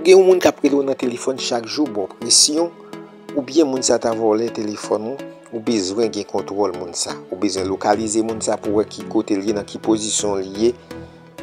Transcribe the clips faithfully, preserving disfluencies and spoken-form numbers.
Gen yon moun k ap rele w nan telefòn chak jou, ba w presyon, oubyen moun sa ta vòlè telefòn ou, ou bezwen gen kontwòl moun sa. Ou bezwen lokalize moun sa pou w wè ki kote l ye, nan ki pozisyon l ye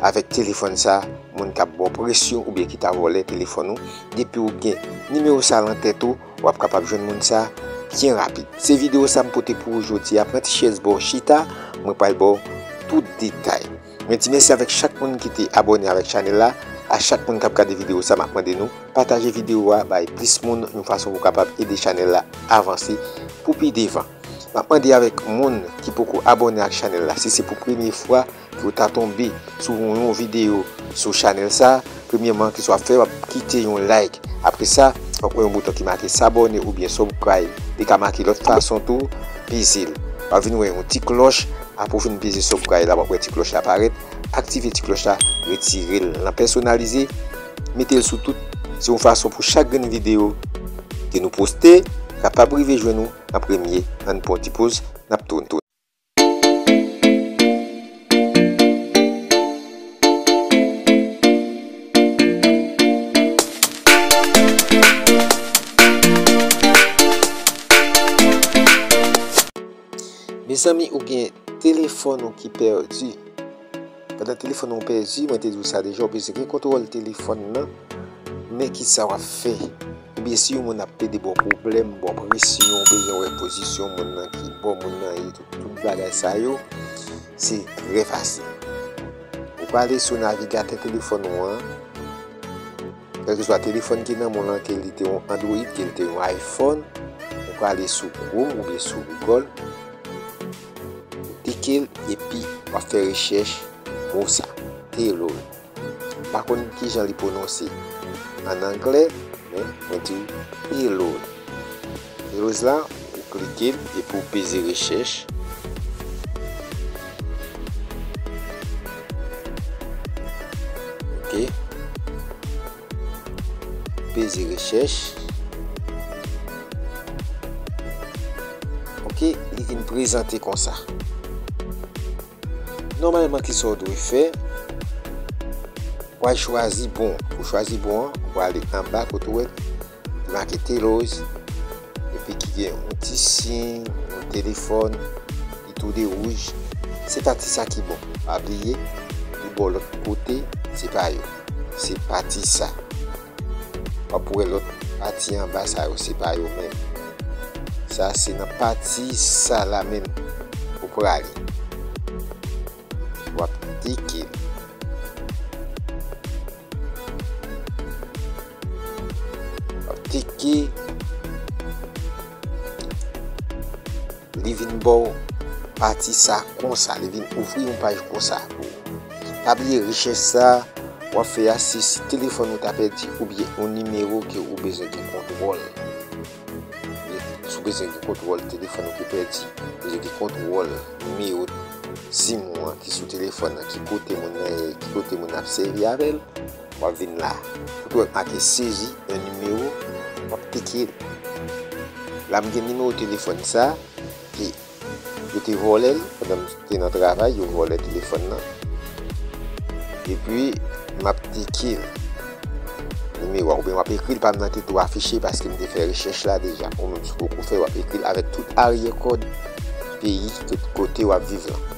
avèk telefòn sa, moun k ap ba w presyon oubyen ki ta vòlè telefòn ou. Depi w gen nimewo sa nan tèt ou, w ap kapab jwenn moun sa byen rapid. Se videyo sa m pote pou ou jodi a. Pran ti chèz ba w chita, mwen pral ba w tout detay. Mwen di mèsi avèk chak moun ki te abòne avèk chanèl la. A chak moun k ap gade videyo sa, m ap mande nou pataje videyo a bay plis moun, yon fason pou kapab ede chanèl la avanse pou pi devan. M ap mande avèk moun ki poko abòne ak chanèl la, si se pou premye fwa ke w ta tonbe sou yon videyo sou chanèl sa, premyèman, kisa w ap fè, w ap kite yon like. Apre sa, w ap wè yon bouton ki make s'abonner oubyen subscribe. Li ka make lòt fason tou, peze l. W ap vin wè yon ti klòch. Apre w fin peze subscribe la, w ap wè ti klòch la parèt. Aktive ti klòch la, retire l nan pèsonalize, mete l sou tout. Se yon fason pou chak grenn videyo ke nou poste kapab rive jwenn ou an premye. Ann pran yon ti poz, n ap tounen. Mezanmi, ou gen telefòn ou ki pèdi. Pandan telefòn ou pèdi, mwen te di w sa deja, ou bezwen gen kontwòl telefòn nan. Men kisa w ap fè? Oubyen si yon moun ap plede ba w pwoblèm, ba w presyon, ou bezwen wè pozisyon moun nan, ki bò moun nan ye, tout, tout bagay sa yo, se trè fasil. Ou prale sou navigatè telefòn ou an, kèlkeswa telefòn ki nan men w lan, ke li te yon Android, ke li te yon iPhone, ou prale sou Chrome oubyen sou Google, ou klike l, epi w ap fè rechèch mo sa, Teloz. M pa konn kijan li pwononse an anglè, men mwen di w Teloz. Teloz la, ou klike l epi w peze rechèch. Ok. Peze rechèch. Ok, li vin prezante konsa. Nòmalman, kisa w dwe fè? W al chwazi bon. Pou chwazi bon an, w prale anba kote w wè ki make Teloz, epi ki gen yon ti siy, yon telefòn, li tou de wouj. Se pati sa ki bon. Pa bliye, li bò lòt kote, se pa yo. Se pati sa. W ap wè lòt pati anba sa yo, se pa yo menm. Sa se nan pati sa la menm ou prale. W ap teke. W ap teke. Li vin ba w pati sa konsa, li vin ouvri yon paj konsa pou ou. Pa bliye rechèch sa w ap fè a, se si telefòn ou ta pèdi oubyen yon nimewo ke ou bezwen gen kontwòl. Si w bezwen gen kontwòl telefòn ou ki pèdi, ou bezwen gen kontwòl nimewo sim ou an ki sou telefòn nan, ki kote moun nan ye, ki kote moun ap sèvi avè l, w ap vin la. Kote w wè make sezi yon nimewo, w ap teke l. La m gen nimewo telefòn sa, ke yo te vòlè l pandan m te nan travay, yo vòlè telefòn nan. Epi, m ap teke l. Nimewo a, oubyen w ap ekri l, pa m nan te tou afiche paske m te fè rechèch la deja. Ou menm, si w poko fè, w ap ekri l avèk tout aryè kòd peyi, tout kote w ap viv lan.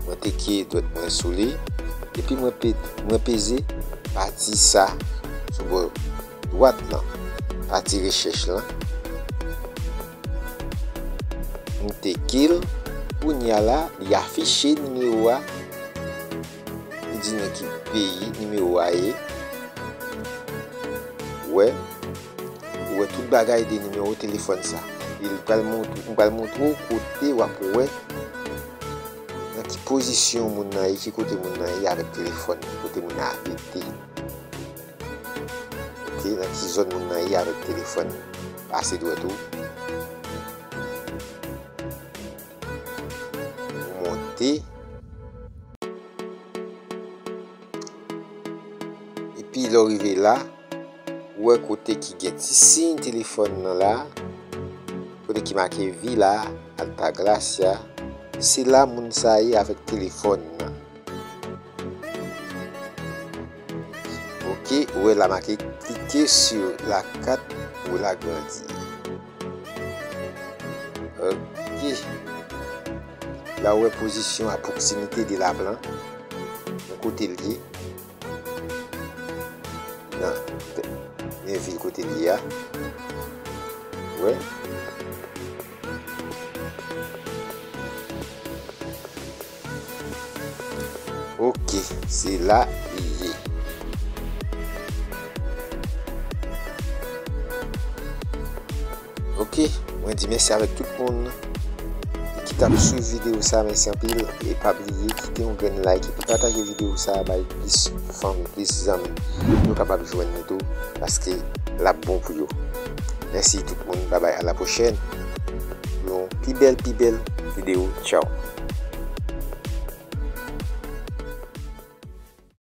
Mwen teke dwèt mwen sou li, epi mwen pe-, mwen peze pati sa sou bò dwat lan, pati rechèch lan. M teke l, kounye a la, li afiche nimewo a, li di nou ki peyi nimewo a ye. Wè, ou wè tout bagay de nimewo telefòn sa. Li pral mont-, m pral montre w kote w ap wè nan ki pozisyon moun nan ye, ki kote moun nan ye avèk telefòn, kote moun nan abite. Ok, nan ki zòn moun nan ye avèk telefòn. Pase dwèt ou. Ou monte. Epi lè w rive la, ou wè kote ki gen ti siy telefòn nan la, kote ki make Vila Altagracia, se la moun sa ye avèk telefòn nan. Ok, E ou wè la make cliquez sur la carte pour l'agrandir. Ok. La ou wè pozisyon à proximité de la plan. Kote l ye. Nan, nan vil kote l ye a. Wè. Ok, se la li ye. Ok, mwen di mèsi avèk tout moun ki t ap swiv videyo sa, mèsi anpil. E pa bliye kite yon grenn like epi pataje videyo sa bay plis fanmi, plis zanmi, pou yo kapab jwenn li tou, paske l ap bon pou yo. Mèsi tout moun, babay, a la pwochèn pou yon pi bèl, pi bèl videyo. Tchaw.